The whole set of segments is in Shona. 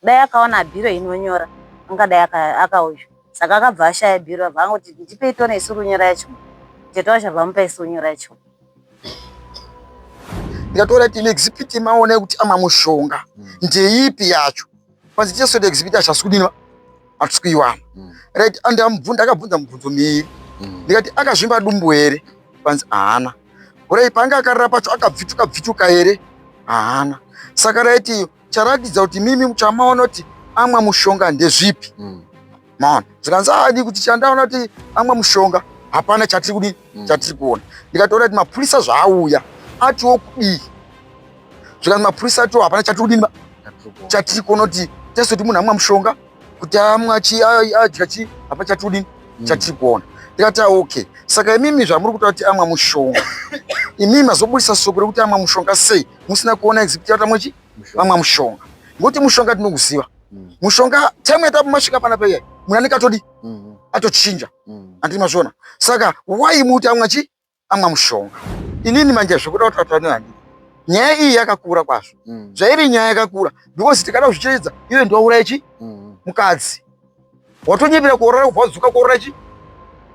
Dai akawana bhiro inonyora angadai akauya. Saka akabva ashaya bhiro abva angoti ndipei tone isiri kunyora yacho. Tete wacho abva amupa isiri kunyora yacho. Ndikatora kuti exhibit maona yekuti ama mushonga ndeipi yacho. Panzi cheso exhibit yacho asi kudini hatisi kuiwana. Right and ndakabvunza mubvunzo miiri. Ndikati akazvimba dumbu here? Panzi haana. Right panga akarara pacho akabvituka bvituka here? Haana. Saka right iyo charatidza kuti mimi chamaona kuti amwa mushonga ndezvipi. Maona zvikanzi adi kuti chandaona kuti amwa mushonga hapana chatiri kudii chatiri kuona. Ndikatoona kuti mapurisa zvaauya atiwo kudii. Zvikanzi mapurisa atiwo hapana chatiri kudini chatiri kuona kuti tese kuti munhu amwa mushonga kuti amwa chi adya chi hapana chatiri kudini chatiri kuona. Ndikati okay, saka imimi zvamuri kutaura kuti amwa mushonga imimi mazobudisa soko rekuti amwa mushonga sei musina kuona exhibit yati amwa chi amwa mushonga. Ngokuti mushonga tinokuziva mushonga time yatapo masvika panapa iye munhu anenge atodi atochinja anditi mazviona. Saka why muti amwa chi amwa mushonga. Inini manje zvekuda kutaura nehandii nyaya iyi yakakura kwazvo. Zvairi nyaya yakakura because tikada kuzvicherechedza iwe ndiwauraya chi mukadzi watonyepera kuorara kubva wadzoka kuorara chi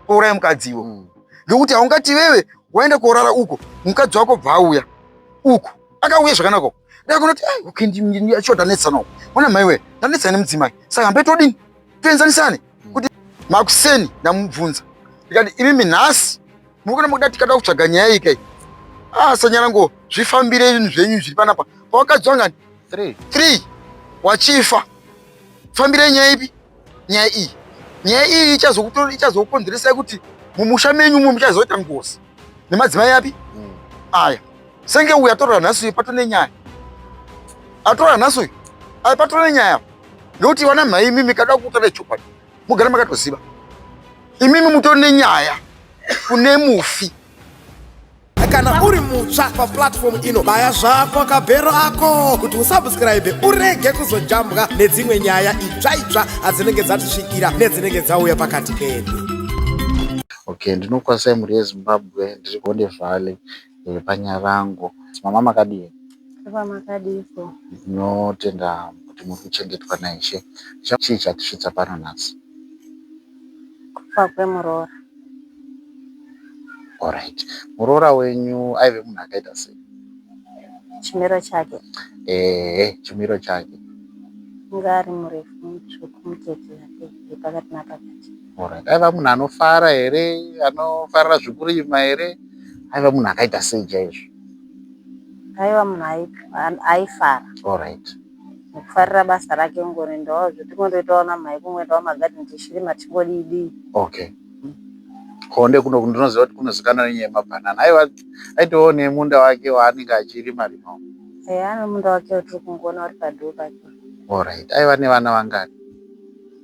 kuuraya mukadzi iwe. Ngekuti haungati wewe waenda kuorara uko mukadzi wako bva auya uko akauya zvakanaka uko ndakunoti okay sure ndanetsana uko ona maiwe ndanetsana nemudzimai saka hambe todini toenzanisane kuti makuseni ndamubvunza ndikati imimi nhasi mukona mukuda tikada kutsvaga nyaya iyi kai sanyarango zvifambire zvinhu zvenyu zviri panapa pawakadzi wangani 3 wachifa fambire nyaya ipi nyaya iyi nyaya iyi ichazokukonzeresai kuti mumusha menyu umo muchazoita ngozi nemadzimai api aya senge uyu atorora nhasi uyu pato nenyaya atorora nhasi uyu aya pato nenyaya ngekuti vana mhai imimi kada kutaura chokwadi mugara makatoziva imimi mutori nenyaya kune mufi. Kana uri mutsva paplatform ino, baya zvako kabhero ako kuti usubscribe urege kuzojambwa nedzimwe nyaya itsva itsva adzinenge dzatisvikira nedzinenge dzauya pakati pedu. Okay, ndinokwazisai mhuri yeZimbabwe, ndiri kuHonde Valley paNyarango. Mama makadii? Makadiko. Ndinotenda kuti muri kuchengetwa naIshe. Chii chatisvitsa pano nhasi? Kufa kwemuroora. Alright. Muroora wenyu aive munhu akaita sei? Chimiro chake. Ehe, chimiro chake. Anga ari murefu, mutsvuku, mutete hake pakati napakati. Alright. Aiva munhu anofara here? Anofarira zvekurima here? Aiva munhu akaita sei chaizvo? Aiva munhu aifara. Alright. Nekufarira basa rake kungoendawo zvetingondoitawo namai kungoendawo magadheni tichirima tichingodii dii. Okay. Honde kuno ndinoziva kuti kunozikanwa nenyaya yemabhanana. Aiva aitovawo nemunda wake waanenge achirima rimawo. Eya, ane munda wake watiri kungoona uri padhuze pake. Alright. Aiva nevana vangani?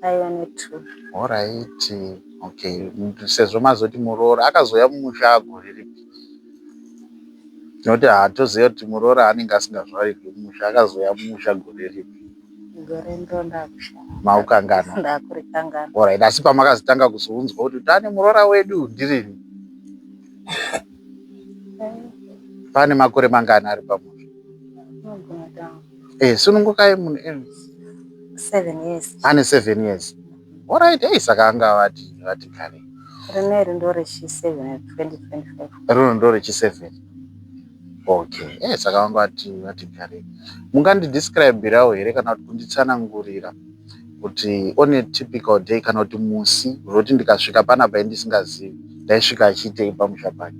Aiva ne2. Alright. Okay. Sezvo mazoti muroora akazouya mumusha gore ripi? Tinoti hatoziva kuti muroora anenge asingazvarirwi mumusha akazouya mumusha gore ripi? Gore ndo ndakushaya. Maukanganwa. Ndakurikanganwa. Alright. Asi pamakazotanga kuzounzwa kuti tane muroora wedu ndirini? Pane makore mangani ari pamusha? Sunungukai munhu. 7 years. Ane 7 years. Alright, hey, saka anga vati vati kare. Rineri ndo rechi 7 2025. Rino ndo rechi 7. Okay. Saka vanga vati vati kare. Mungandidescribirawo here kana kuti kunditsanangurira kuti on a typical day kana kuti musi wekuti ndikasvika panapa indisingazivi ndaisvika achiitei pamusha pake?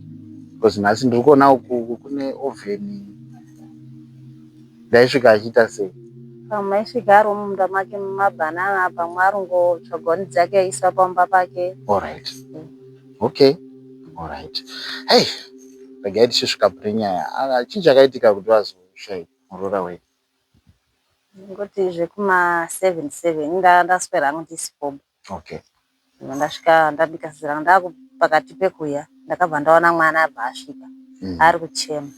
Because nhasi ndiri kuona uku kune oven. Ndaisvika achiita sei? Pamwe aisvika ari mumunda make mumabhanana, pamwe ari kungotsvaga huni dzake aisa pamba pake. Alright. Okay. Alright. Hey, regai tichisvika pane nyaya. Chii chakaitika kuti vazoshaika muroora wenyu? Ngoti zvekuma 7 7 ndaswera hangu ndisipomo. Okay. Ndasvika ndabika sadza rangu pakati pekuya ndakabva ndaona mwana abva asvika ari kuchema.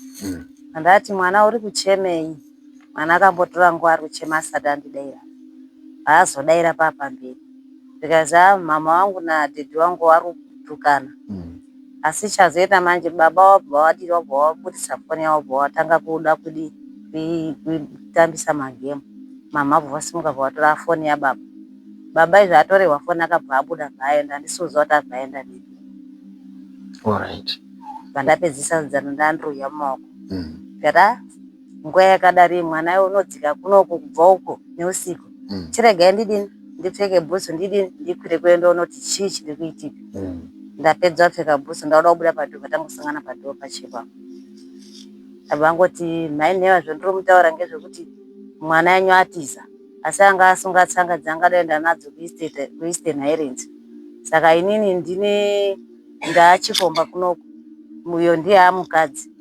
Ndati mwana uri kuchemei? Mwana akambotora nguva ari kuchema asati andidaira. Haazodaira paapamberi. Ndikazi mama vangu nadhedhi vangu vari kutukana. Asi chazoita manje baba vabva vadii vabva vabudisa foni yavo vabva vatanga kuda kudii kutambisa magemu. Mhamha bva vasimuka bva vatora foni yababa. Baba izvo atorerwa foni akabva abuda bva aenda handisi kuziva kuti abva aenda nepi. Alright. Bva ndapedzisa zano ndandruya mumaoko. Ndikati ah nguva yakadari mwana iwe unodzika kunoku kubva uko neusiku. Chiregai ndidini ndipfeke bhutsu ndidini ndikwire kuenda unoti chii chiri kuitika. Ndapedza kupfeka bhutsu ndakuda kubuda padhoo patangosangana padhoo pacho ipapo. Abva angoti mhai Nhewa zvandiri mutaura ngezvekuti mwana yenyu atiza asi anga asunga tsanga dzaangada kuenda nadzo kuEastern Highlands. Saka inini ndine ndaachikomba kunoku uyo ndiye amukadzi.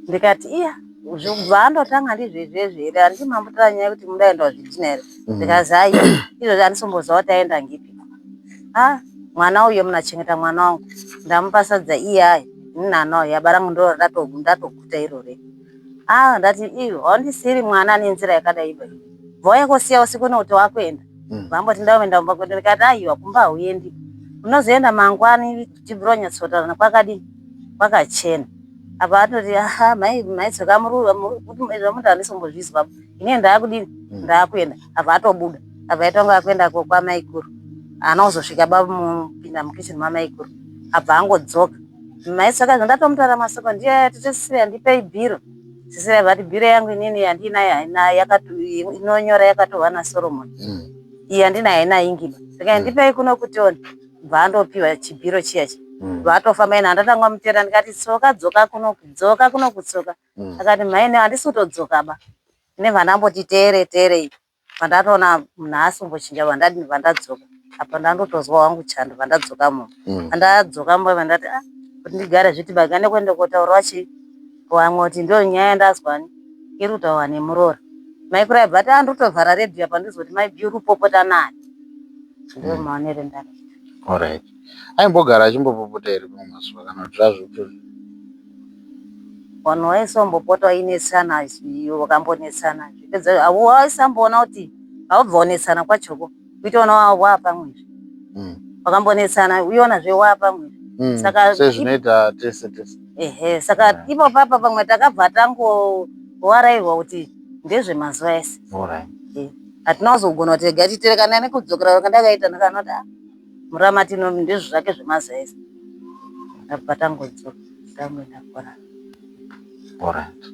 Ndikati iya zvaandotanga ndizvo izvezvi here handii mambotaura nyaya yekuti muda kuenda kuzvidhina here ndikazi aiwa izvozvi handisomboziva kuti aenda ngipi. Ah mwana uyo munachengeta mwana wangu ndamupa sadza iye aya inini anawo yaba rangu ndiro ndatoguta irori. Ah ndati iyo haundisiri mwana ane nzira yakadai iba bva kosiya usiku nekuti wakuenda vamboti ndakuenda kumba kwedu ndikati aiwa kumba hauendi unozoenda mangwani tibvira kunyatsotaurana kwakadini kwakachena apa atoti aha mai maitsoka muri handisombozvizwa ini ndaakudini ndaakuenda apa atobuda apa aitonga akuenda kwamaikuru haana kuzosvika bamupinda mukitchen mamaikuru abva angodzoka maitsoka zvandatomutaura masoko ndiye tete ndipei bhiro Sisira vati bhiro yangu inini yandinayo haina inonyora yakatorwa naSoromoni iyi yandinayo haina ingiba saka ndipei kuno kutione bva andopiwa chibhiro chiya chi vatofamba ina handatanga mutera ndikati tsoka dzoka kuno dzoka kuno kutsoka akati mhaine handisi kutodzoka ba ine vandamboti teere teere pandatoona munhu aasimbochinja vandadini vandadzoka apa ndandotozwa wangu chando vandadzoka mumba pandadzoka mumba vandati ah kuti ndigare zviti baga nekuenda kotaurawo chii vamwe kuti ndo nyaya yandazwani iri kutaurwa nemuroora maikuru aibva ati ah ndotovhara redhiyo apa ndizoti mai uri kupopota nani ndo maonero endakaita. Alright. Aimbogara achimbopopota here mamwe mazuva kana kuti zvazvoto Vanhu vaisombopota vainetsana vakambonetsana zvipedza waisamboona kuti haubva onetsana kwachoko kuitoona wapamwezve vakambonetsana uionazve wapamwezve saka sezvinoita tese tese ehe saka ipo papa pamwe takabva tangowarairwa kuti ndezvemazuva ese hatina kuzogona kuti rega titerekana nekudzokera kwandakaita ndakaona kuti ah Muramatino ndizvo zvake zvemazuva ese ndabva tangodzoka tangoenda kora. Alright.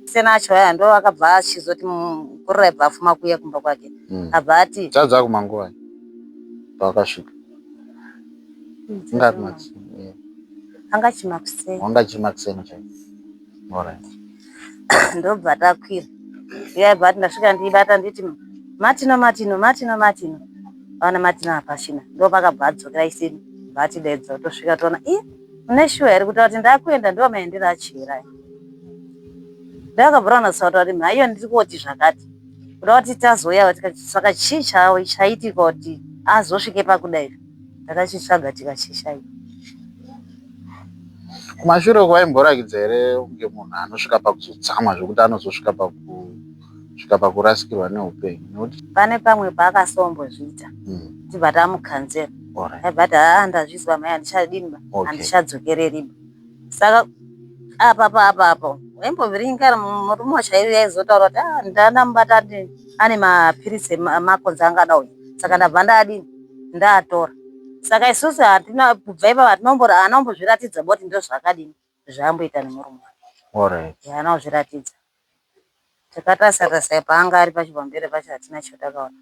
Sena acho aya ndo akabva achizoti mukorora aibva afuma kuuya kumba kwake abva ati Dzadza kumanguva pawakasvika. Ingari makuseni. Yeah. Anga chimakuseni. Wanga chimakuseni chaiwo. Alright. Ndobva takwira. Iye aibva ati ndasvika ndiibata nditi Matino Matino Matino Matino. Vaona Matino hapachina. Ndopakabva adzokera isini bva atidaidza tosvika toona ii une shuwa here kutaura kuti ndakuenda ndo maendero acho here aya. Ndakabva ranatsa kuti mhaiyo ndiri koti zvakati. Kuda kuti tazouya tikati saka chii chaitika kuti azosvike pakudai. Takachitsvaga tikachishaya. Kumashure uko vaimborakidza here kunge munhu anosvika pakuzotsamwa zvekuti anozosvika pakusvika pakurasikirwa neupenyu nekuti Pane pamwe paakasombozviita tibva tamukanzera. Aibva ati haa ndazvizwa mhai handichadini ba handichadzokereri ba. Saka apa apa apa apa waimbovhiringika murume wacho aizotaura kuti ah ndandamubata ane mapiritsi emakonzo anga ada uyu saka ndabva ndadini ndatora. Saka isusu hatina kubva ipapo hatinombori haana kumbozviratidza kuti ndozvakadini zvaamboita nemurume wake. Alright. Haana kuzviratidza. Takatarisa tarisa paanga ari pacho pamberi pacho hatina chatakaona.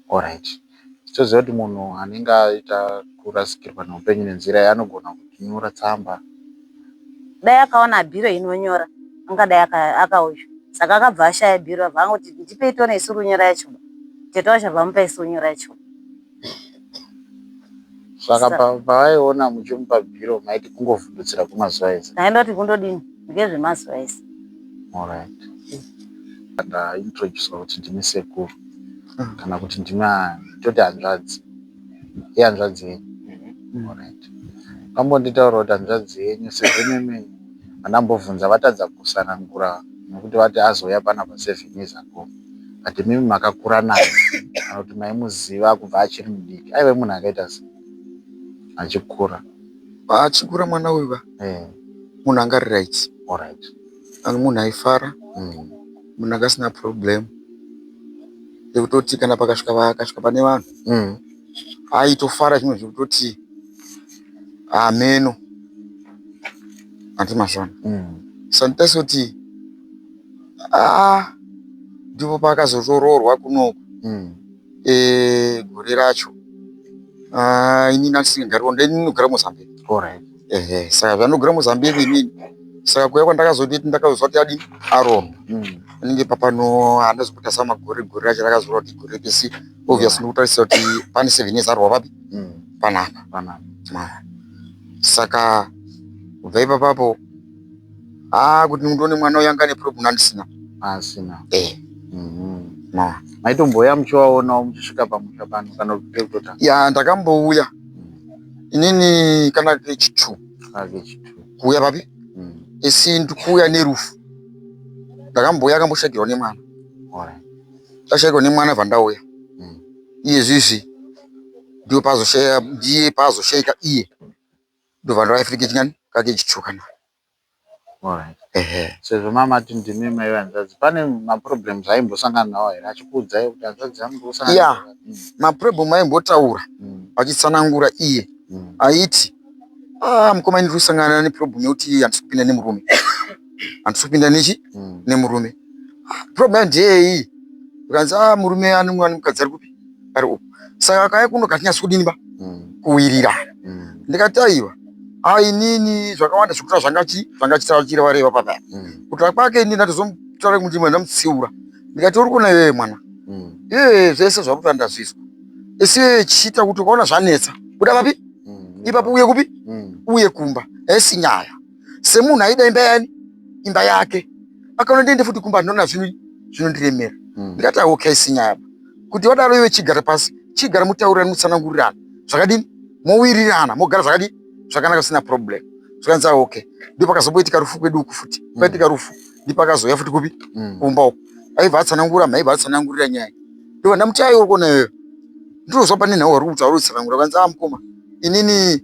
Alright. Toziva kuti munhu anenge aita kurasikirwa neupenyu nenzira iyi anogona kunyora tsamba. Dai akaona bhiro inonyora angadai akauya. Saka akabva ashaya bhiro abva angoti ndipei tione isiri kunyora yacho. Tete wacho abva amupa isiri kunyora yacho. Saka pavaiona muchimupa bhiro maiti kungovhundutsira kwemazuva ese? Ndaindoti kundodini ngezvemazuva ese. Alright. Ndaintroducwa kuti ndimi sekuru kana kuti ndimi toti hanzvadzi. Ihanzvadzi yenyu? Alright. Vambonditaurira kuti hanzvadzi yenyu sezvo imimi vandambobvunza vatadza kusanangura nekuti vati azouya panapa 7 years ago but imimi makakura naye kana kuti maimuziva kubva achiri mudiki aive munhu akaita sei achikura? Achikura mwana uyu ka munhu anga ari right. Alright. Munhu aifara, munhu anga asina problem. Yekutoti kana pakasvika vakasvika pane vanhu aitofara zvimwe zvekutoti hameno handi mazvona. Saka kuti aa ndipo paakazotoroorwa kunoku gore racho inini andisingagariwo ndinogara Mozambique. Ehe saka zvandinogara Mozambique inini saka kuuya kwandakazodii ndakazozwa kuti adii aroorwa. Anenge papano handazombotarisa makore gore racho rakazorwa kuti gore ripi obvious ndikutarisa kuti pane 7 years aroorwa papi panapa. Saka kubva ipapapo haa kuti ndione mwana uyu anga ane problem andisina. Asina. Eh. No. Maitombouya muchivaonawo muchisvika pamusha pano kana kuti kutotanga? Ya ndakambouya inini kana kechi2 Kechi2. Kuuya papi? Isi ndikuuya nerufu. Ndakambouya akamboshagirwa nemwana. Alright. Ashagirwa nemwana bva ndauya. Iye zvizvi ndiye pazoshaya ndiye pazoshaika iye. Ndobva ndauya futi kechinyani kakechi2 kana. Alright. Ehe. Sezvo mamati ndimi mai vehanzvadzi, pane maproblems aimbosangana nawo here achikuudzai kuti hanzvadzi yangu ndiri kusangana Ya, maproblem aimbotaura achitsanangura iye aiti ah mukoma ini ndiri kusangana neproblem yekuti handisi kupinda nemurume. Handisi kupinda nechi nemurume. Problem yacho ndeyei? Zvikanzi ah murume ane mwana mukadzi ari kupi? Ari uku. Saka akauya kuno katinyatsi kudini ba? Kuwirirana. Ndikati aiwa ah inini zvakawanda zvekutora zvangachi zvangachireva papa. Kutaura kwake inini ndatozotaura kuti ndamutsiura. Ndikati uri kuona iwewe mwana. Iwewe zvese zvauri kuita ndazvizwa. Isi iwewe chiita kuti ukaona zvanetsa buda papi? Ipapo uye kupi? Uye kumba. Haisi nyaya. Semunhu aida imba yani? Imba yake. Akaona ndiende futi kumba ndinoona zvinhu zvinondiremera. Ndikati ah, okay haisi nyaya. Kuti wadaro iwe chigara pasi, chigara mutaurirane mutsanangurirane. Zvakadini? Mowirirana, mogara zvakadini? Zvakanaka zvisina problem. Zvikanzi ah, okay. Ndipo pakazomboitika rufu kwedu uku futi. Paitika rufu ndipo akazouya futi kupi? Kumba uku. Aibva atsanangura, maibva atsanangurira nyaya. Ndobva ndamuti aiwa uri kuona iwewe. Ndinozwa pane nhau uri kutaura utsanangura kwanzi ah mukoma inini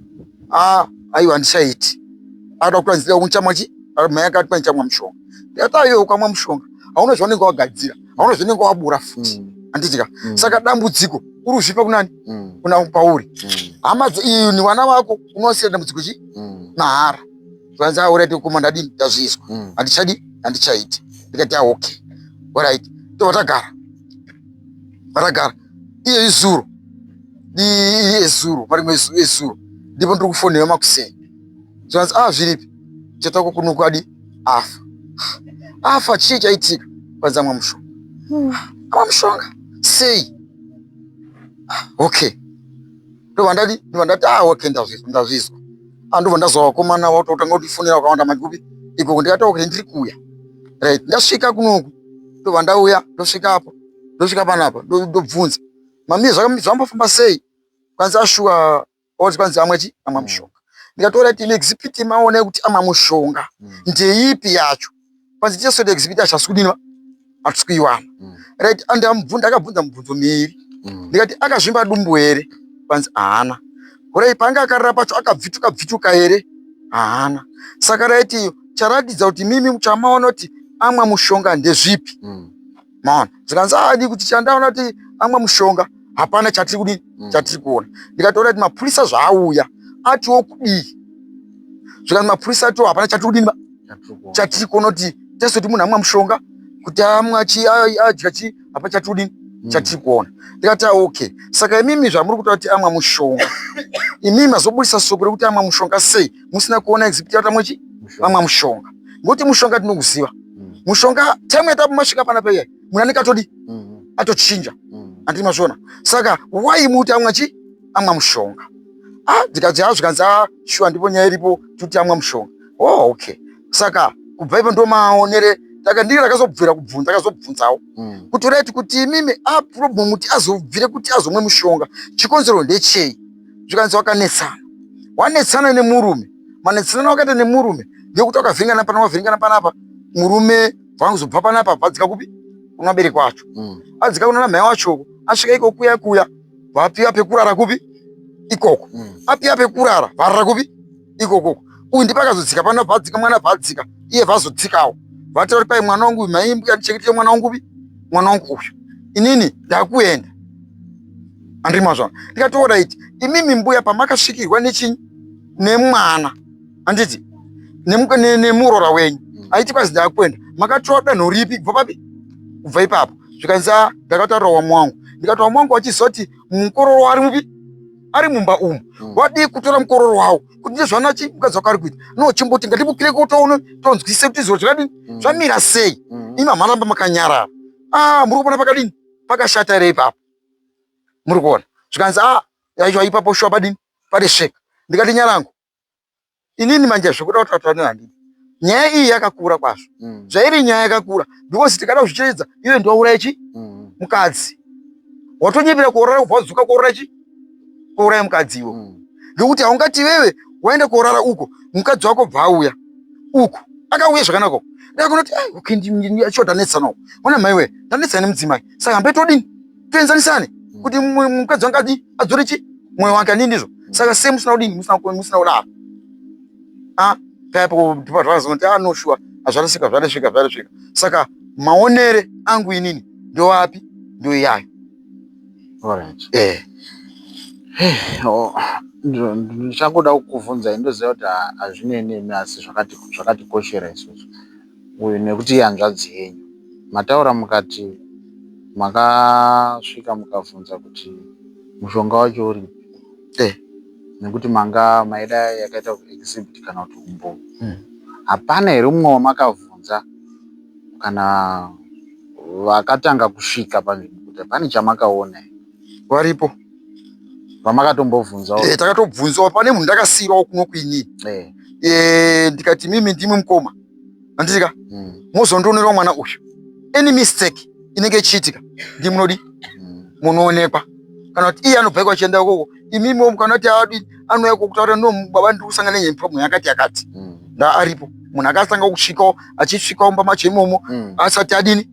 ah aiwa handichaiti. Ada kuti anzi kuchamwa chi? Mai akati kwanichamwa mushonga. Ndikati aiwa ukamwa mushonga hauna zvaunenge wagadzira, hauna zvaunenge wabura futi. Handiti ka? Saka dambudziko uri kuzvipa kunani? Kuna pauri. Hama ni vana vako unovasiira dambudziko chi? Mahara. Zvanzi ah alright mukoma ndadini ndazvizwa. Handichadi handichaiti. Ndikati ah okay. Alright. Tobva tagara. Tagara. Iye izuro. Iye zuro, marimwe ezuro. Ndipo ndiri kufonera makuseni. Zvanzi ah zviripi? Chatako kuno kwadi afa. Afa chii chaitika? Kwanzi amwa mushonga. Amwa mushonga. Sei? Okay. Ndobva ndadi ndobva ndati ah okay ndazvizwa ndazvizwa. Ah ndobva ndazwa vakomana vototanga kundifonera vakawanda manje kupi ikoko ndikati okay ndiri kuuya. Right ndasvika kunoku ndobva ndauya ndosvika apo ndosvika panapa ndobvunza mami zvambofamba sei kwanzi ashuwa oti kwanzi amwe chi amwa mushonga ndikatora kuti exhibit maona kuti amwa mushonga ndeipi yacho kwanzi tichasota exhibit yacho asi kudini hatisi kuiwana right and ndakabvunza mubvunzo miiri ndikati akazvimba dumbu here kwanzi haana right paanga akarara pacho akabvituka bvituka here haana saka right iyo charatidza kuti mimi chamaona kuti amwa mushonga ndezvipi maona zvikanzi adi kuti chandaona kuti amwa mushonga hapana chatiri kudii chatiri kuona ndikatoona kuti mapurisa zvaauya atiwo kudii zvikanzi mapurisa atiwo hapana chatiri kudini ba chatiri kuona kuti tesoti munhu amwa mushonga kuti amwa chi adya chi hapana chatiri kudini chatiri kuona ndikati ah, okay saka imimi zvamuri kutaura kuti amwa mushonga imimi mazobudisa soko rekuti amwa mushonga sei musina kuona exhibit yati amwa chi amwa mushonga ngokuti mushonga tinokuziva mushonga time yatamasvika panapa iye munhu anenge atodi atochinja handiti mazviona saka why muti amwa chi amwa mushonga ah ndikati ah zvikanzi ah shuwa ndipo nyaya iripo tuti amwa mushonga oh okay saka kubva ipo ndo maonere taka ndiri rakazobvira kubvunza akazobvunzawo kuti right kuti imimi a problem kuti azobvire kuti azomwe mushonga chikonzero ndechei zvikanzi wakanetsana wanetsana nemurume manetsanana wakaita nemurume ndekuti wakavhiringana pana wavhiringana panapa murume vangozobva panapa vadzika kupi kuna vabereki wacho adzika kuna namai wacho asvika iko kuya kuya vapiwa pekurara kupi ikoko apiwa pekurara varara kupi ikokoko uyu ndipo akazodzika pano bvadzika mwana bvadzika iye vazodzikawo vataura kuti kwai mwana wangu mai mbuya ndichengetele mwana wangu upi mwana wangu uyu. Inini ndakuenda. Andiri mazvona. Ndikati alright, imimi mbuya pamakasvikirwa nechinyi nemwana handiti nemuroora wenyu aiti kwazi ndakuenda makatora danho ripi kubva papi kubva ipapo zvikanzi ah, ndakataura wamwe wangu ndikati wamwe wangu wachiziva kuti mukororo ari mupi ari mumba umu wadii kutora mukororo wawo kuti ndezvana chi mukadzi wako ari kuita no chimboti ngatibukire ko toone tonzwise kuti zviro zvakadini zvamira sei imi hamaramba makanyarara ah muri kuona pakadini pakashata here ipapo muri kuona zvikanzi ah yacho ipapo shuwa padini paresveka ndikati nyarangu inini manje zvekuda kutaura newe handidi nyaya iyi yakakura kwazvo zvairi nyaya yakakura because tikada kuzvicherechedza iwe ndiwauraya chi mukadzi watonyepera kuorara kubva wadzoka kuorara chi kuuraya mukadzi iwe ngekuti haungati iwewe waenda kuorara uko mukadzi wako bva auya uku akauya zvakanaka uku ndakunoti okay sure tanetsana uku ona maiwe tanetsana nemudzimai saka hambe todini toenzanisane kuti mukadzi wangu adi adzore chi mwoyo wake andii ndizvo saka sei musina kudini musina kudaro ah paipo ndipo patakazoona kuti ah no sure azvaresvika zvaresvika zvaresvika saka maonere angu inini ndoapi ndoiyayo. Alright. Oh, ndichangoda kukuvhunzai ndoziva kuti hazvinei nemi asi zvakatikoshera isusu uyu nekuti ihanzvadzi yenyu. Mataura mukati makasvika mukavhunza kuti mushonga wacho uripi nekuti manga maida yakaita exhibit kana kuti umbowo. Hapana here mumwe wamakavhunza kana vakatanga kusvika panzvimbo kuti pane chamakaona here? Varipo. Vamakatombobvunzawo? Takatobvunzawo pane munhu ndakasiirawo kuno kuinini. Ndikati mimi ndimwi mukoma handiti ka mozondionerawo mwana uyu any mistake inenge ichiitika ndi munodi munoonekwa kana kuti iye anobva iko achienda ikoko imimiwo mukana kuti adi anouya kutaura no baba ndiri kusangana nenyaya problem yakati yakati nda aripo munhu akatanga kusvikawo achisvikawo mumba macho imomo asati adini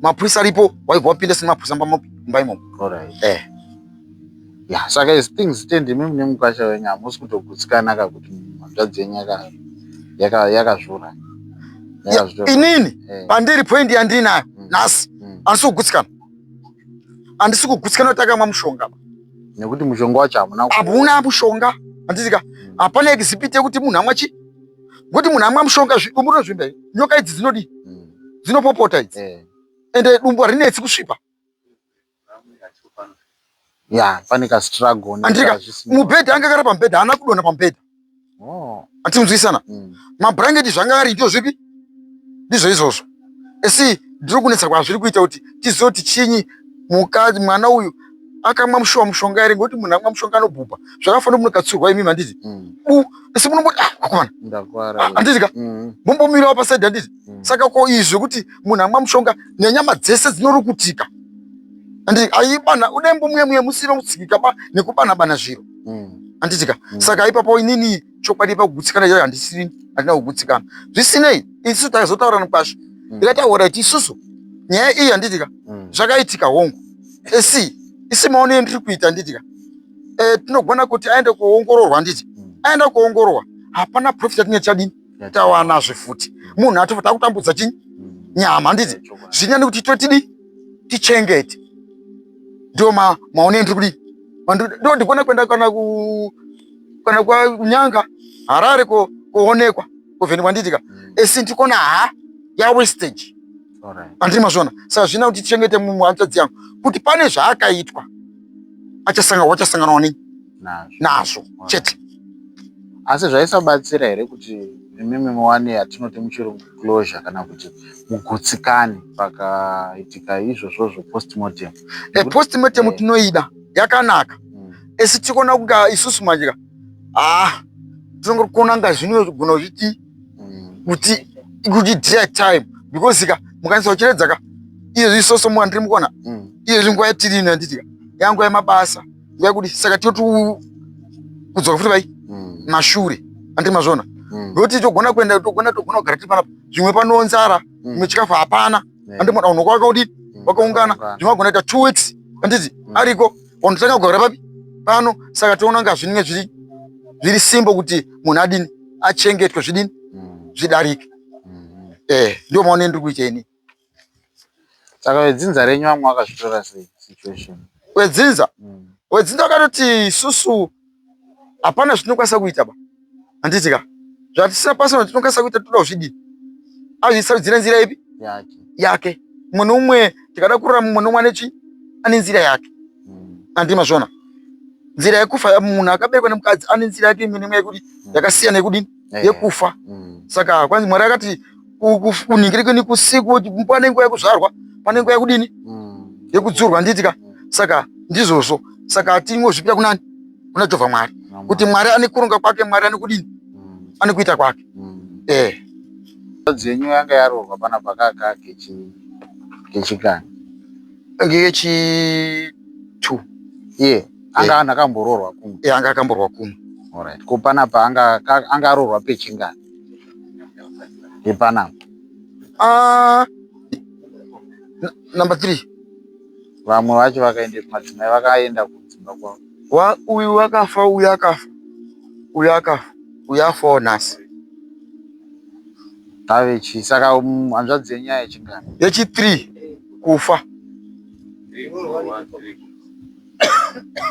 mapurisa aripo waibva wapinda sine mapurisa mumba imomo. Alright. Yeah, saka as things stand imi mune mukwasha wenyu hamusi kutogutsikana ka kuti hanzvadzi yenyu yakazvura. Inini pandiri point yandinayo nhasi handisi kugutsikana. Handisi kugutsikana kuti akamwa mushonga. Nekuti mushonga wacho hamuna. Hamuna mushonga. Handiti ka hapana exhibit yekuti munhu amwa chi. Ngokuti munhu amwa mushonga dumbu rinozvimba. Nyoka idzi dzinodii? Dzinopopota idzi. Ende dumbu harinetsi kusvipa. Ya, pane ka struggle. Andika mubhedha anga akara pamubhedha haana kudonha pamubhedha. Oh. Atinzwisana. Mabhurangeti zvanga ari ndizvo zvipi? Ndizvo izvozvo. Asi ndiri kunetsa kwazviri kuita kuti tizive kuti chinyi mukadzi mwana uyu akamwa mushuwa mushonga here ngekuti munhu amwa mushonga anobhubha zvakafanira munokatsurwa imimi handiti bu asi munomboti ah vakomana handiti ka mumbomirawo pasaidi handiti saka ko izvi zvekuti munhu amwa mushonga nenyama dzese dzinorukutika handiti aibana udembo muye muye musina kutsikika ba nekubana bana zviro handiti ka saka ipapo inini chokwadi pakugutsikana iyoyo handisiri handina kugutsikana zvisinei isu taizotaura nokwasha ndikataura kuti isusu nyaya iyi handiti ka zvakaitika hongu esi isi maonero endiri kuita handiti ka tinogona kuti aende kuongororwa handiti aenda kuongororwa hapana profit yatinge tichadini tawanazve futi munhu atofa takutambudza chinyi nyama handiti zvinyani kuti totidi tichengete ndio maonero endiri kudii ndo ndikona kuenda kana ku kana kwa Nyanga Harare kuonekwa kuvhenekwa handiti ka esi ndikona ha ya wastage andiri mazvona saka zvina kuti tichengete mumwe hanzvadzi yangu kuti pane zvaakaitwa achasanga wachasanganawo nei nazvo chete. Asi zvaisabatsira here kuti imimi muwane yatinoti muchirungu closure kana kuti mugutsikane pakaitika izvozvozvo postmortem? Postmortem tinoida yakanaka esi tikona kunga isusu manje ka ah tinongokona kunga zvinogona zviti kuti kuti dear time because ka mukanisa kuchiredza ka iyezvi isoso muandiri mukona iyezvi nguva yatiri ino yanditi ka yanguva yemabasa nguva yekuti saka toti kudzoka futi vai mashure andiri mazvona nokuti togona kuenda togona togona kugara tiri panapa zvimwe pano nzara zvimwe chikafu hapana andimona unhu kwakaudii wakaungana zvimwe agona kuita 2 weeks anditi ariko wanotanga kugara papi pano saka toona kunga zvinenge zviri zviri simbo kuti munhu adini achengetwe zvidini zvidarike ndio maonero ndiri kuita ini. Saka vedzinza renyu vamwe vakazvitora sei situation? Wedzinza? Wedzinza vakatoti isusu hapana zvatinokwanisa kuita ba. Handiti ka? Zvatisina pasina zvatinokwanisa kuita toda kuzvidii? Azvisarudzira nzira ipi? Yake. Yake. Mumwe neumwe tikada kurarama mumwe neumwe ane chii? Ane nzira yake. Handiti mazviona? Nzira yekufa munhu akaberekwa nemukadzi ane nzira yake imwe neimwe yekuti yakasiyana yekudini? Yekufa. Saka kwanzi Mwari akati kunhingirikini kusiku pane nguva yekuzvarwa, pane nguva yekudini? Yekudzurwa handiti ka? Saka ndizvozvo. Saka tingozvipira kunani? Kuna Jehovha Mwari. Kuti Mwari ane kuronga kwake, Mwari ane kudini? Ane kuita kwake. Eh. Hanzvadzi yenyu yanga yaroorwa panapa kaka kechikani? Ngechi 2. Iye anga anhu akamboroorwa kumwe. Eh, anga akamborwa kumwe. Alright. Ko panapa anga anga aroorwa pechingani? Yepanapa. Ah, number 3. Vamwe vacho vakaenda madzimai vakaenda kudzimba kwavo. Wa uyu wakafa, uyu akafa. Uyu akafa. Uyu afawo nhasi. Ave chi saka hanzvadzi yenyu yechingani? Yechi 3 kufa.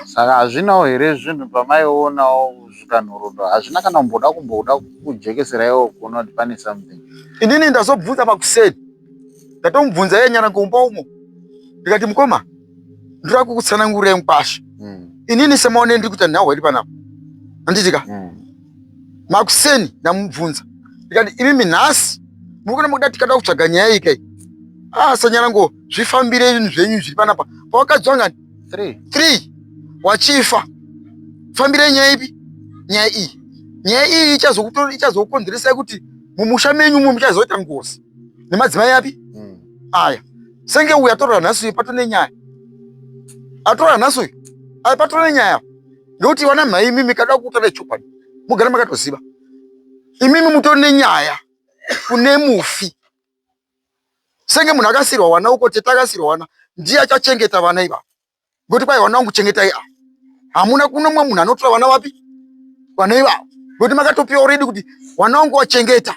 Saka hazvinawo here zvinhu pamaionawo zvikanhoroondo hazvina kana kumboda kumboda kujekeseraiwo kuona kuti pane something. Inini ndazobvunza pakuseni. Ndatomubvunza iye Nyarango mumba umo. Ndikati mukoma ndoda kukutsanangurirai mukwasha. Inini semaone ndiri kuita nhau iri panapa. Handiti ka? Makuseni ndamubvunza. Ndikati imimi nhasi muri kuona mukuda tikada kutsvaga nyaya iyi kai. Ah Sanyarango zvifambire zvinhu zvenyu zviri panapa. Pawakadzi wangani? 3. 3 wachifa. Fambire nyaya ipi? Nyaya iyi. Nyaya iyi ichazokukonzeresai kuti mumusha menyu umu muchazoita ngozi. Nemadzimai api? Aya. Senge uyu atorwa nhasi uyu pato nenyaya. Atorwa nhasi uyu. Aya pato nenyaya. Ngekuti vana mhai imimi kada kutaura chokwadi. Mugara makatoziva. Imimi mutori nenyaya kune mufi. Senge munhu akasirwa wana uko tete akasirwa wana ndiye achachengeta vana ivavo. Ngekuti kwai vana vangu chengetai ava. Hamuna kuno mumwe munhu anotora vana vapi? Vana ivavo. Ngekuti makatopiwa already kuti vana vangu wachengeta.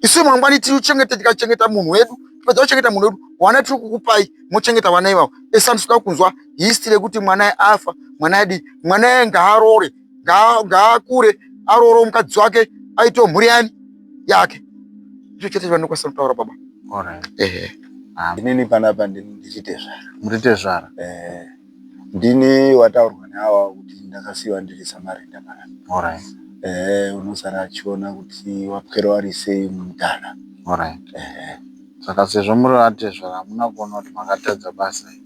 Isu mangwani tiri kuchengeta tikachengeta munhu wedu, tipedza kuchengeta munhu wedu, vana tiri kukupai mochengeta vana ivavo. Esi handisi kunzwa history yekuti mwana afa, mwana adii, mwana ngaarore, ngaakure, aroore mukadzi wake, aitewo mhuri yani yake. Ndicho chete chandinokwanisa kutaura baba. Alright. Ehe. Inini panapa ndini ndichitezvara. Muri tezvara? Eh. Ndini wataurwa neawa kuti ndakasiyiwa ndiri samarinda panapa. Alright. Eh, unosara achiona kuti wapwera wari sei mudhara. Alright. Eh. Saka sezvo muri vatezvara hamuna kuona kuti makatadza basa here?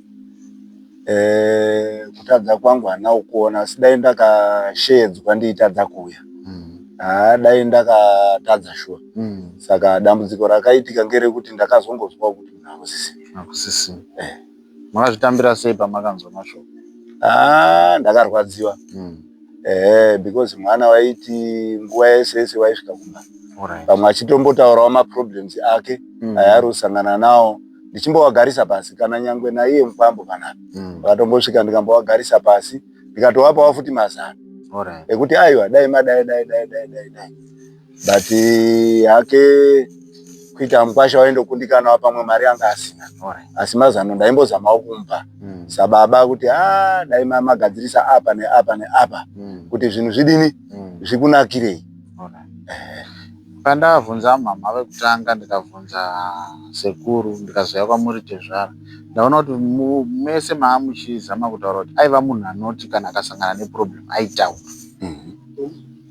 Eh, kutadza kwangu handina kukuona asi dai ndakasheedzwa ndiitadza kuuya. Haa dai ndakatadza shuwa. Saka dambudziko rakaitika ngerekuti ndakazongonzwa kuti munhu hakusisina. Hakusisina. Eh. Makazvitambira sei pamakanzwa mashoko? Ah, ndakarwadziwa. Ehe, because mwana waiti nguva yese yese waisvika kumba. Alright. Pamwe achitombotaurawo maproblems ake ayari kusangana nawo ndichimbovagarisa pasi kana nyangwe naiye mukwambo panapa. Vakatombosvika ndikambovagarisa pasi ndikatovapawo futi mazano Alright. ekuti aiwa dai madai dai dai dai dai dai. But hake kuita mukwasha waindokundikanawo pamwe mari anga asina. Alright. Asi mazano ndaimbozamawo kumupa sababa kuti ah dai magadzirisa apa neapa neapa kuti zvinhu zvidini zvikunakirei. Alright. Pandavhunza mama vekutanga ndikavhunza sekuru ndikazouya kwamuri tezvara ndaona kuti mese maa muchizama kutaura kuti aiva munhu anoti kana akasangana neproblem aitaura.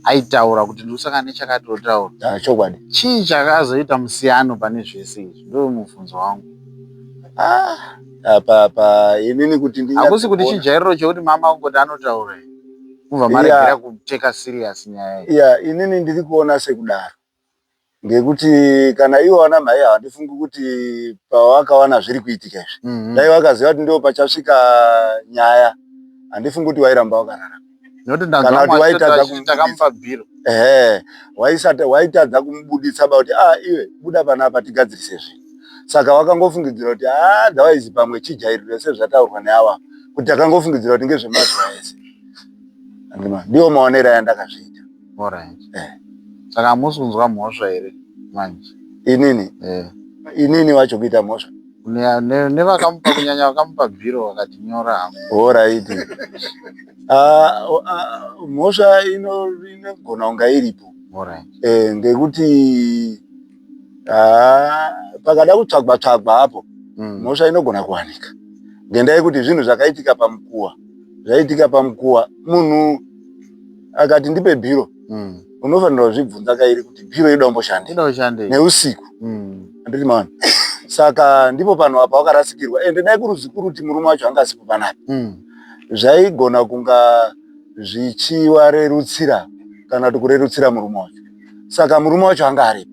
Aitaura kuti ndikusangana nechakati otaura. Ah, chokwadi. Chii chakazoita musiyano pane zvese izvi? Ndo mubvunzo wangu. Ah, apa apa inini kuti ndinyatso Hakusi kuti kuona. chijairiro chekuti mama kungoti anotaura here? Mubva maregera kuteka serious nyaya iyi. Yeah, inini ndiri kuona sekudaro. Ngekuti kana ivo vana mhai havandifungi kuti pavakawana zviri kuitika izvi. Dai vakaziva kuti ndo pachasvika nyaya, handifungi kuti wairamba wakararama. Nekuti Kana ndanzwa kuti vamwe waitadza vachitoti kumubuditsa. takamupa bhiro. Ehe, waitadza kumubuditsa ba kuti ah iwe buda panapa tigadzirise zvinhu. Saka wakangofungidzira kuti ah otherwise pamwe chijairiro sezvataurwa neawa kuti takangofungidzira kuti ngezvemazuva ese. Andima, ndiwo maonero aya ndakazviita. Alright. Eh. Saka hamusi kunzwa mhosva here manje? Inini? Eh. Inini wacho kuita mhosva. Nevakamupa kunyanya vakamupa bhiro vakati nyora hangu. Alright. Mhosva inogona kunga iripo. Alright. Eh, ngekuti pakada kutsvagwa tsvagwa apo mhosva inogona kuwanika ngendaa yekuti zvinhu zvakaitika pamukuwa zvaitika pamukuwa munhu akati ndipe bhiro unofanira kuzvibvunza kairi kuti bhiro inoda kumboshande neusiku anditi maona saka ndipo panhu apa wakarasikirwa ende dai kuri zikuruti murume wacho anga asipo panapa zvaigona kunga zvichiwarerutsira kana kuti kurerutsira murume wacho saka murume wacho anga aripo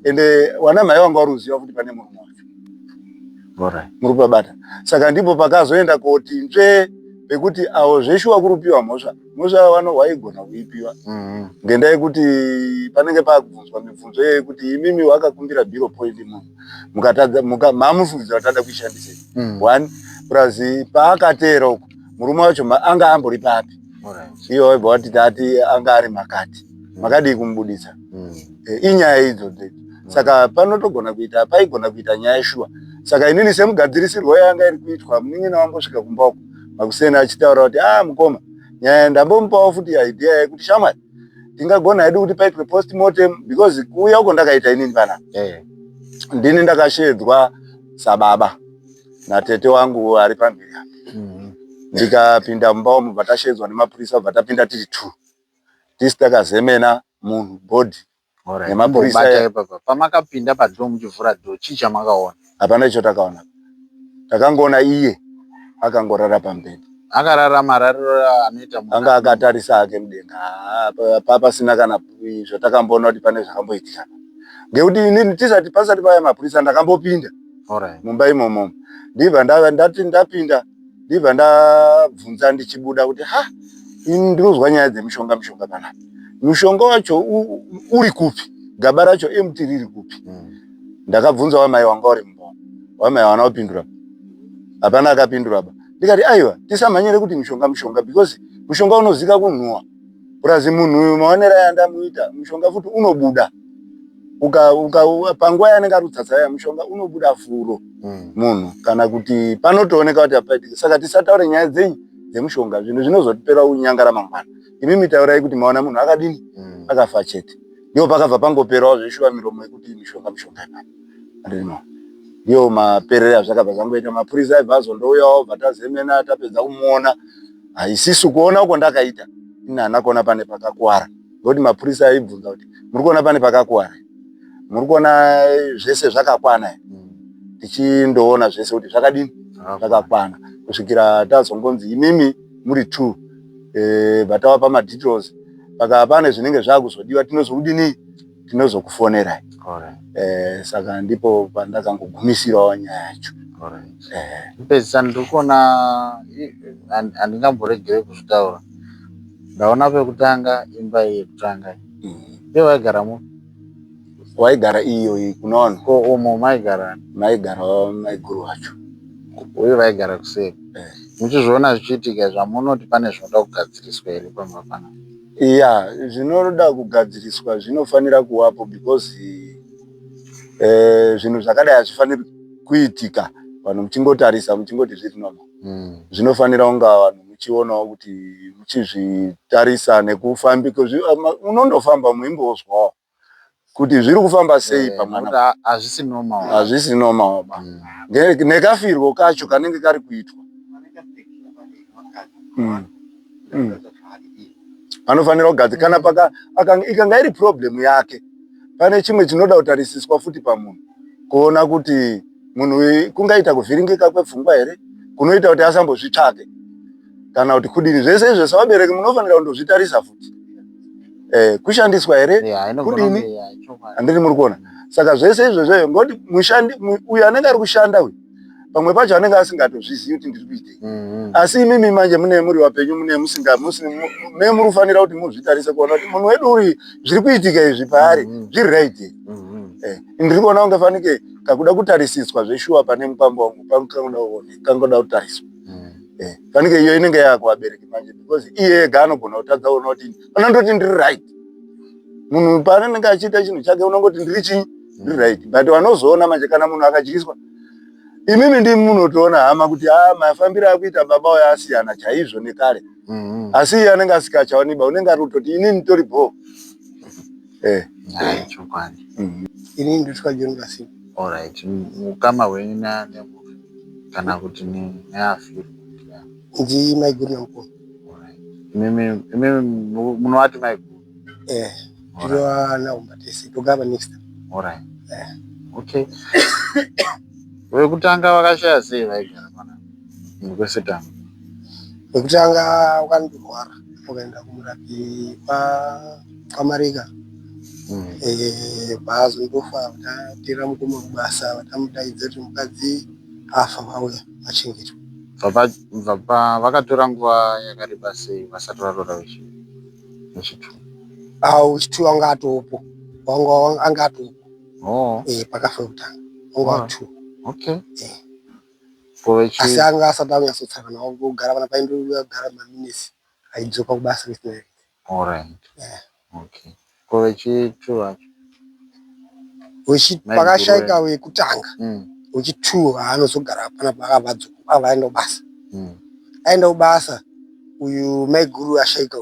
ende wana mai wanga waruziva kuti pane murume wacho muri pabata saka ndipo pakazoenda koti nzve pekuti avo zveshuwa kurupiwa mhosva mhosva wano waigona kuipiwa ngendaa yekuti panenge pakubvunzwa mibvunzo yekuti imimi wakakumbira biro point munhu mukatadza mamufungidzira kuti ada kuishandisei one plus paakateera uku murume wacho anga ambori papi iye waibva wati tati anga ari makati makadii kumubudisa inyaya idzodzo idzo saka panotogona kuita paigona kuita nyaya shuwa saka inini semugadzirisirwo yanga iri kuitwa munin'ina wambosvika kumba uko makuseni achitaura kuti ah mukoma nyaya ndambomupawo futi idea yekuti shamwari tingagona hedu kuti paitwe postmortem because kuuya uko ndakaita inini panapa ndini ndakashedzwa sababa natete wangu ari pamberi apa ndikapinda mumba umu bva tashedzwa nemapurisa bva tapinda tiri two tisi takazemena munhu body nemapurisa. Pamakapinda padoor muchivhura door chii chamakaona? Hapana icho takaona, takangoona iye akangorara pamubhedha. Akarara marariro anoita munhu anga akatarisa hake mudenga pasina kana zvatakamboona kuti pane zvakamboitika ngekuti inini tisati pasati pauya mapurisa ndakambopinda mumba imomo ndibva ndati ndapinda ndibva ndabvunza ndichibuda kuti ha ini ndinozwa nyaya dzemishonga mishonga panapa mushonga wacho uri kupi gaba racho empty riri kupi ndakabvunza wamai wanga uri mumba wamai hawana kupindura hapana akapindura ba ndikati aiwa tisamhanyire kuti mishonga mishonga because mushonga unozika kunhuwa plus munhu uyu maonero ayandamuita mushonga futi unobuda uka uka panguva yaanenge ari kutsatsa ya mushonga unobuda furo munhu kana kuti panotooneka kuti apaitike saka tisataure nyaya dzenyu dzemushonga zvinhu zvinozotipera unyanga ramangwana imimi taurai kuti maona munhu akadini akafa chete ndipo pakabva pangoperawo zveshuwa miromo yekuti mishonga mishonga ipapo andino ndiyo maperere azvakabva zvangoita mapurisa aibva azondouyawo bva tazemena tapedza kumuona haisisu kuona uko ndakaita ini handina kuona pane pakakuwara ngokuti mapurisa aibvunza kuti muri kuona pane pakakuwara muri kuona zvese zvakakwana tichindoona zvese kuti zvakadini zvakakwana kusvikira tazongonzi imimi muri two bva tavapa madetails paka pane zvinenge zvakuzodiwa tinozokudini tinozokufonerai saka ndipo pandakangogumisirawo nyaya yacho. Kupedzisa ndiri kuona handingamboregere kuzvitaura ndaona pekutanga imba iyi yekutanga ndiyo waigaramo waigara iyo kunono ko umo maigara maigara maiguru wacho uye vaigara kuseri muchizviona zvichiitika zvamunoti pane zvinoda kugadziriswa here pamba panapa iya zvinoda kugadziriswa zvinofanira kuvapo because zvinhu zvakadai hazvifaniri kuitika vanhu muchingotarisa muchingoti zviri normal zvinofanira kunga vanhu muchionawo kuti muchizvitarisa nekufambika unondofamba muimbozwawo kuti zviri kufamba sei pamwana hazvisi normal hazvisi normal ba nekafirwo kacho kanenge kari kuitwa Panofanira kugadzikana paka ikanga iri problem yake pane chimwe chinoda kutarisiswa futi pamunhu kuona kuti munhu kungaita kuvhiringika kwepfungwa here kunoita kuti asambozvitsvake kana kuti kudini zvese izvo sevabereki munofanira kundozvitarisa futi kushandiswa here kudini handiti muri kuona saka zvese izvozvo ngoti mushandi uyu anenge ari kushanda uyu pamwe pacho anenge asingatozvizivi kuti ndiri kuitei asi imimi manje mune muri vapenyu mune musinga mune muri kufanira kuti muzvitarise kuona kuti munhu wedu uyu zviri kuitika izvi paari zviri right ndiri kuona kunge fanike kakuda kutarisiswa zveshuwa pane mukwambo wangu kangoda kuone kangoda kutariswa fanike iyo inenge yakuvabereki manje because iye ega anogona kutadza kuona kuti anondoti ndiri right munhu paanenge achiita chinhu chake unongoti ndiri chinyi ndiri right but vanozoona manje kana munhu akadyiswa. Imimi ndimi munotoona hama kuti a ah, mafambiro akuita baba uyo asiyana chaizvo nekare. Asi iye anenge asikachaoniba, unenge ari kutoti inini nditori bhoo. Eh. Hayi chokwadi. Inini ndotwa John Kasimo. Alright, ukama hwenyu nemufi kana kuti neafirwa? Ndi maiguru namukoma. Alright. Imimi imimi munovati maiguru? Eh, ndinova kumba tese togara next. Alright. Eh. Okay. Vekutanga vakashaya sei vaigara panapa? Kwese tanga. Wekutanga wakandorwara wakaenda kumurapi kwaMareka. Eh, paazondofa vatatera mukoma kubasa vatamudaidza kuti mukadzi afa vauya vachengetwa. Vakatora nguva yakareba sei vasati varoora vechitu? Awo wechitu wanga atopo. Wanga anga atopo. Oh. Eh, pakafa wekutanga. Wanga watu. Okay. Eh. Ko vechi Asi anga asati anyatsotsangana kugara pana paindouya kugara maminitsi aidzoka kubasa kusina. Alright. Eh. Okay. Ko vechitu vacho? Wechi Maiguru pakashaika wekutanga wechitu haanozogara panapa akabva adzoka akabva aenda kubasa. Aenda kubasa uyu maiguru ashaika.